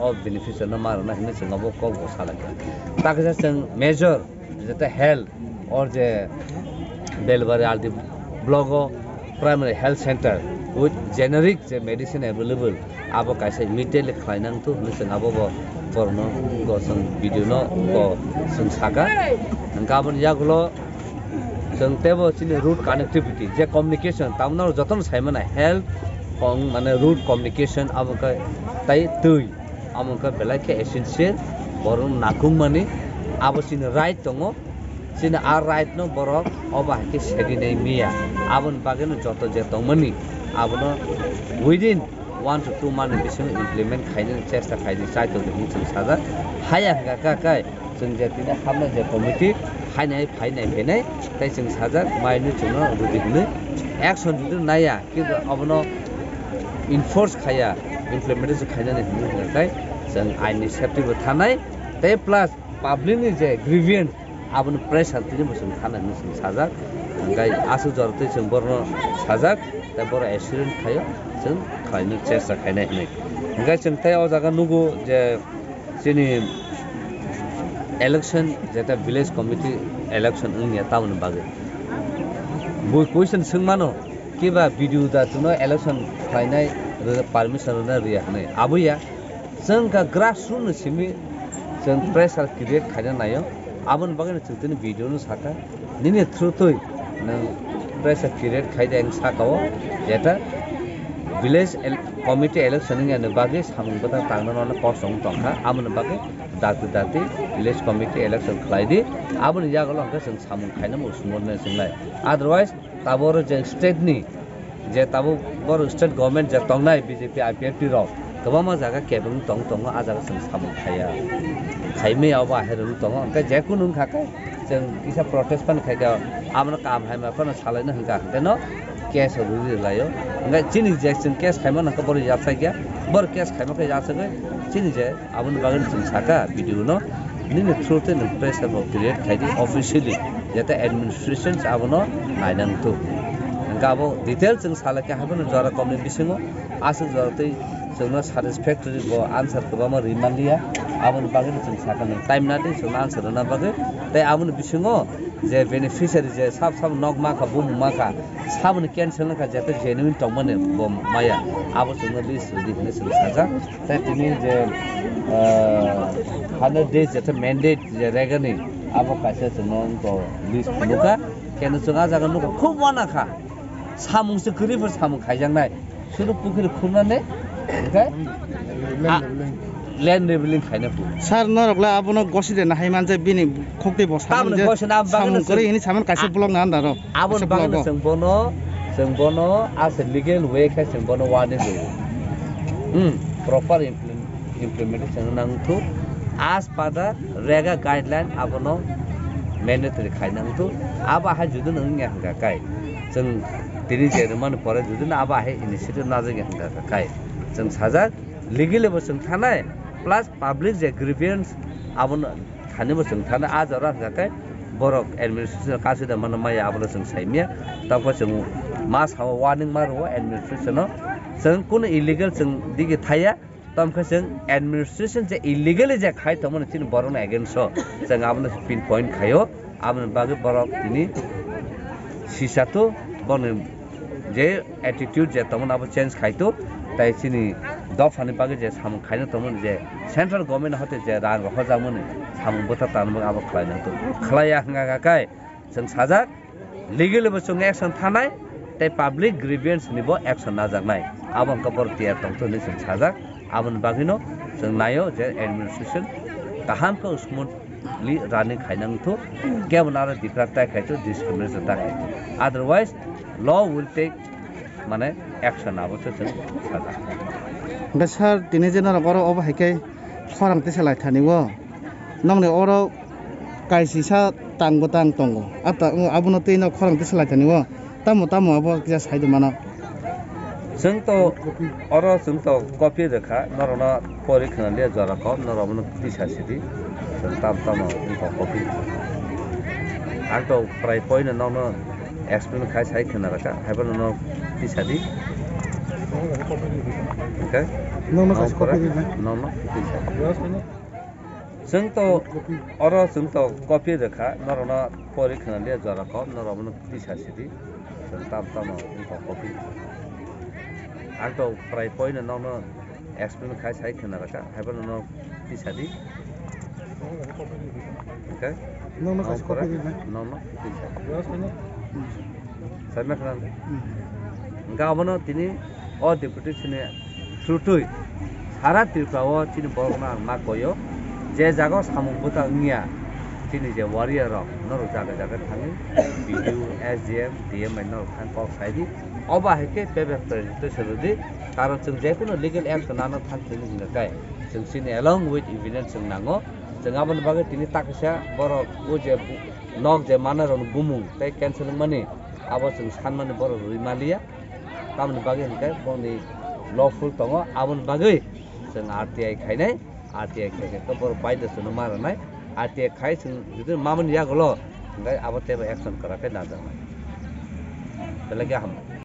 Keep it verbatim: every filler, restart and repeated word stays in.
o beneficiary no ma rwna hinwi chwng abo kok bo salai kha. Takisa chwng major jeta health or je Belbari R D block o primary health center with generic je medicine available, abo kaisa immediately khlai nang thu hinwi chwng abo bo borokno bo chwng video no bo chwng saka. Hwnkhe aboni yagulo chwng teibo chini road connectivity je communication tamno jotono sai mano health kong mane road communication abo khe tai twi amo wngkha belai khe essential, borok nakung mani abo chini right tongo, chini a right no borok obo hai khe sedi nai miya, aboni bagwi no joto je tongmani abono within one to two month ni bisingo implement khainani chesta khaidi chai tongo hinwi chwng sajak. Haya hwnkha kha khe chwng je tini hapnai je committee hainai phainai phainai tei chwng sajak mai hinwi chwngno rwdi hinwi action jodi naiya kintu abono enforce khaiya, implementation khainani hinwi hwnkha khe chwng aini safety bo thanai tei plus public ni je grievance aboni pressure tini bo chwng thana hinwi chwng sajak. Hwnkhe aswk jora twi chwng borokno sajak tei borok accident khaio chwng khlaina chesta khainai hinwi. Hwnkhe chwng tei o jaga nugo je chini election jeta village committee election wngya tamoni bagwi bo question swngmano kiba B D O da chwngno election khlainai permission rwna rwya hinwi abo ya. Chwng kha grassroot ni simi chwng pressure create khaina naio. Aboni bagwi no chwng tini video no sakha. Nini through twi nwng pressure create khai de ang saka o. Jeta village el-, committee election wngya ni bagwi samung bwtang tangna no kosom tongkha. Aboni bagwi dakti dakti village committee election khlai di. Aboni yagulo hwnkhe chwng samung khaina bo sumor nai chwng nai. Otherwise, tabuk oro je state ni, je tabuk boro state government je tongnai B J P I P F T rok, kwbangma jaga kebeng tong tongo, a jaga chwng samung khaiya. Khaimaya obo ahai rwgwi tongo, hwnkhe je kunu wngkha khe chwng kisa protest phano khaikha, abono kam haima phano salaino hwnkha, hwnkhe no case rwgwi rwlaio. Hwnkhe chini je chwng case khaimano hwnkhe boro yachaikya, boro case khaima khe yachagwi chini je Aboni bagwi chwng saka video no, nini through tei nwng pressure bo create khai di officially, jate administration abono nainang thung. Hwnkhe abo detail chwng salai khe haphano jora komni bisingo aswk jora tei chwngno satisfactory bo answer kwbangma rwi manliya. Aboni bagwi chwng saka nwng time na di chwngno answer rwna bagwi. Tei aboni bisingo je beneficiary je sab sab nok ma kha, bumung ma kha, saboni cancel wngkha, jete genuine tongmani bo maya, abo chwngno list rwdi hinwi chwng sajak. Tei tini je, ah, hundred days jete mandate je regani, abo kaisa chwngno wngkha list phunukha. Keno chwng ah jaga nukha, khub wana kha, samung se kwrwi pho samung khaijaknai. Suru pukhiri khunane, hwnkhe, ah, land leveling khaina phu. Sir, norok le abono gosi de nahai manje bini khokti bo samung je gosi na bagwi samung kwrwi hini saman kaisa ah, block na andaro. Aboni bagwi chwng bono, chwng bono as a legal way khe chwng bono warning rwo. Hmm, proper implement-, implementation nang thu. As per the rega guideline abono mandatory khaina wng thu. Abo hai jodi nang ya hwnkha kai. Chwng tini je rwmani pore jodi no abo hai initiative najak ya hwnkha kai. Chwng sajak legally bo chwng thanai plus public je grievance abono thani bo chwng thanai. A jora hwnkha kai borok administration kasu da mano maya abono chwng saimya. Tamo chwng ma sao warning ma rwo administration no. Chwng kunu illegal chwng digi thaya. Tamo khe chwng administration je illegally je khai tongmani chini borokni against o chwng abono pin point khaio. Aboni bagwi borok tini sisa tu borokni je attitude je tongmani abo change khai tu, tai chini dophani bagwi je samung khaina tongmani je central government hote je rang rohorjakmani samung bwtha tangna bagwi abo khlai nang tu khlaiya hwnkha kha kai. Chwng sajak, legally bo chwng action thanai, tei public grievance ni bo action najaknai. Abo wngkha borok tiyar tongthok hinwi chwng sajak. Aboni bagwino chwng naio je administration kaham khe smoothly running khaina wngthok, kebo naro dikra tai khaithok, discrimination ta khaithok. Otherwise, law will take, mane, action abo se chwng sajak. Hwnkhe sir, tini je norok oro obo hai khe khorang tisa lai thani o. Nokni oro kaisisa tang bwtang tongo. A ta-, abono twi no khorang tisa lai thani o. Tamo tamo abo kisa sai de mano. Chwng to oro chwng to copy rwkha, norokno pori khna liya jora kok, norok abono tisa sidi. Chwng tam tamo wngkha copy. Ang to prai poino nokno explain khai sai khna rwkha, haiphano nok tisa di. Hwnkhe? Nono kaisa copy rinai. Nono tisa. Chwng to oro chwng to copy rwkha, norokno pori khwnaliya jora kok, norok abono tisa sidi. Chwng tam tamo wngkha copy. Ang to prai poino nokno explain khai sai khwna rwkha, haiphano nok tisa di. Hwnkhe? Nono kaisa copy rinai. Nono tisa. Saima khna. Hwnkhe abono tini o deputation ni through twi sara Tripura o chini borokno ang ma koyo, je jaga o samung bwtang wngya, chini je warrior rok norok jaga jaga thangwi B D O, S D M, D M bai norok thang kok sai di, obo hai khe payback presentation rw di, karon chwng je kunu legal action nano thang thwngwi hwnka khe chwng chini along with evidence chwng nango, chwng aboni bagwi tini takisa borok o je bu-, nok je manai rokni bumung tei cancel wngmani abo chwng sanmani borok rwui maliya. Tamoni bagwi hwnkhe bongni lawful tongo, aboni bagwi chwng R T I khainai, R T I khaikhe to borok baidosonwi ma rwnai, R T I khai chwng jodi mamani yagulo hwnkhe abo teibo action kwrak khe najaknai. Belai khe hambai.